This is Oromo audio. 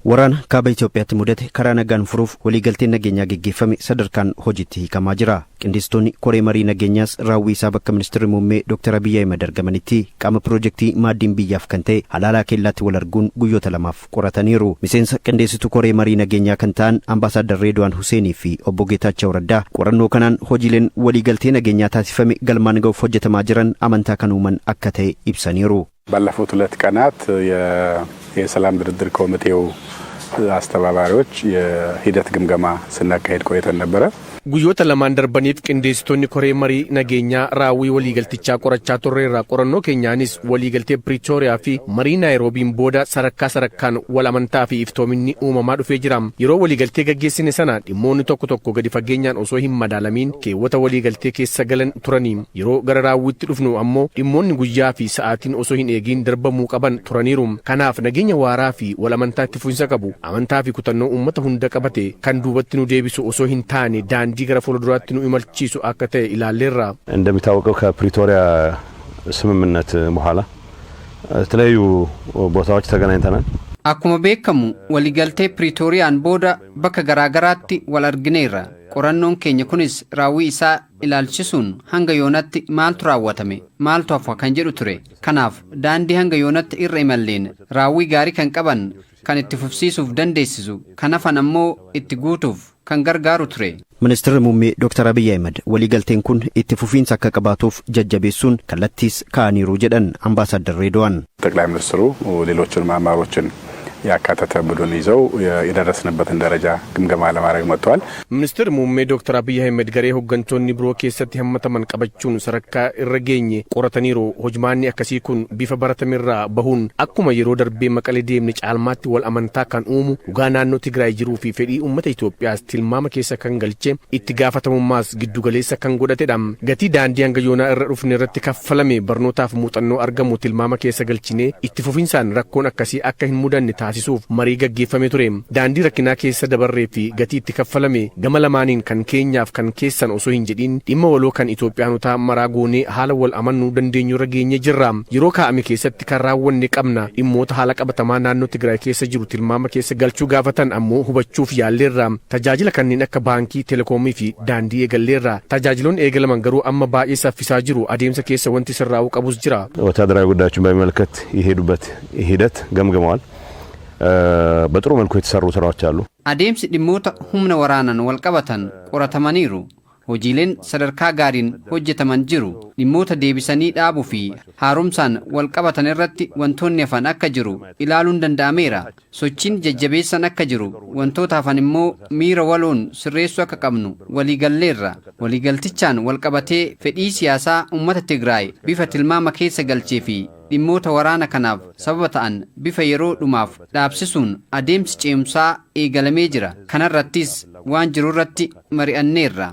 Waraana kaaba Itoophiyaatti mudate karaa nagaan furuuf waliigalteen nageenyaa geggeeffame sadarkaan hojiitti hiikamaa jira. Qindeessitoonni koree marii nageenyaas raawwii isaa bakka Ministeerri Muummee Dr. Abiyyi Ahimad argamanitti qaama piroojeektii Maaddiin Biyyaaf kan ta'e Halaalaa Keellaatti wal arguun guyyoota lamaaf qorataniiru. Miseensa qindeessituu koree marii nageenyaa kan ta'an Ambaasaadar Reedwaan Huseenii fi obbo Geetaachaw Raddaa qorannoo kanaan hojiileen waliigaltee nageenyaa taasifame galmaan ga'uuf hojjetamaa jiran amantaa kan uuman akka ta'e ibsaniiru. ባለፉት 2 ቀናት የሰላም ድርድር ኮሚቴው አስተባባሪዎች የሂደት ግምገማ ስናካሄድ ቆይተን ነበረ። Guyyoota lamaan darbaniif qindeessitoonni koree marii nageenyaa raawwii waliigaltichaa qorachaa turreerra. Qorannoo keenyaanis waliigaltee Piriitooriyaa fi marii Naayiroobiin booda sadarkaa sadarkaan wal amantaa fi iftoominni uumamaa dhufee jira. Yeroo waliigaltee gaggeessine sana dhimmoonni tokko tokko gadi fageenyaan osoo hin madaalamiin keewwata waliigaltee keessa galan turanii. Yeroo gara raawwiitti dhufnu ammoo dhimmoonni guyyaa fi sa'aatiin osoo hin eegiin darbamuu qaban turaniiru. Kanaaf nageenya waaraa fi wal amantaa itti fufinsa qabu, amantaa fi kutannoo uummata hunda qabate kan duubatti nu deebisu osoo hin taane daandii gara fuulduraatti nu imalchiisu akka ta'e ilaalleerra. እንደሚታወቀው ከፕሪቶሪያ ስምምነት በኋላ የተለያዩ ቦታዎች ተገናኝተናል። Akkuma beekamu, waliigaltee Piriitooriyaan booda bakka garaagaraatti wal argineerra. Qorannoon keenya kunis raawwii isaa ilaalchisuun hanga yoonatti maaltu raawwatame, maaltu hafa kan jedhu ture. Kanaaf daandii hanga yoonatti irra imalleen raawwii gaarii kan qaban kan itti fufsiisuuf dandeessisu, kan hafan ammoo itti guutuuf kan gargaaru ture. Ministeerri Muummee Dr. Abiyyi Ahimad waliigalteen kun itti fufiinsa akka qabaatuuf jajjabeessuun kallattiis kaa'aniiru jedhan Ambaasaadar Reedwaan. ጠቅላይ ሚኒስትሩ ሌሎችንም አመራሮችን ያካተተ ቡድን ይዘው የደረስንበትን ደረጃ ግምገማ ለማድረግ መጥተዋል። Ministeerri Muummee Dr. Abiyyi Ahmed garee hooggantoonni biroo keessatti hammataman qabachuun sadarkaa irra geenye qorataniiru. Hojmaanni akkasii kun bifa baratamerraa bahuun akkuma yeroo darbee Maqalee deemne caalmaatti wal amantaa kan uumu, dhugaa naannoo Tigraay jiruu fi fedhii uummata Itoophiyaas tilmaama keessa kan galche, itti gaafatamummaas giddugaleessa kan godhatedha. Gatii daandii hanga yoonaa irra dhufne irratti kaffalame barnootaaf muuxannoo argamu tilmaama keessa galchinee itti fufinsaan rakkoon akkasii akka hin mudanne taasisuuf marii gaggeeffame ture. Daandii rakkinaa keessa dabarree fi gatii itti kaffalame gama lamaaniin kan keenyaaf kan keessan osoo hin jedhin dhimma waloo kan Itoophiyaanotaa maraa goonee haala wal amannuu dandeenyu irra geenye jirra. Yeroo kaa'ame keessatti kan raawwanne qabna. Dhimmoota haala qabatamaa naannoo Tigraay keessa jiru tilmaama keessa galchuu gaafatan ammoo hubachuuf yaalleerra. Tajaajila kanneen akka baankii, telekoomii fi daandii eegalleerra. Tajaajiloonni eegalaman garuu amma baay'ee saffisaa jiru. Adeemsa keessa wanti sirraa'uu qabus jira. ወታደራዊ ጉዳዮችን በሚመለከት የሄዱበት ሂደት ገምግመዋል። በጥሩ መልኩ የተሰሩ ስራዎች አሉ። Adeemsi dhimmoota humna waraanaan wal qabatan qoratamaniiru. Hojiileen sadarkaa gaariin hojjetaman jiru. Dhimmoota deebisanii dhaabuu fi haaromsaan wal qabatan irratti wantoonni hafan akka jiru ilaaluun danda'ameera. Sochiin jajjabeessan akka jiru, wantoota hafan immoo miira waloon sirreessuu akka qabnu waliigalleerra. Waliigaltichaan wal qabatee fedhii siyaasaa uummata Tigraay bifa tilmaama keessa galchee fi dhimmoota waraana kanaaf sababa ta'an bifa yeroo dhumaaf dhaabsisuun adeemsi ce'umsaa eegalamee jira. Kanarrattis waan jiru irratti mari'anneerra.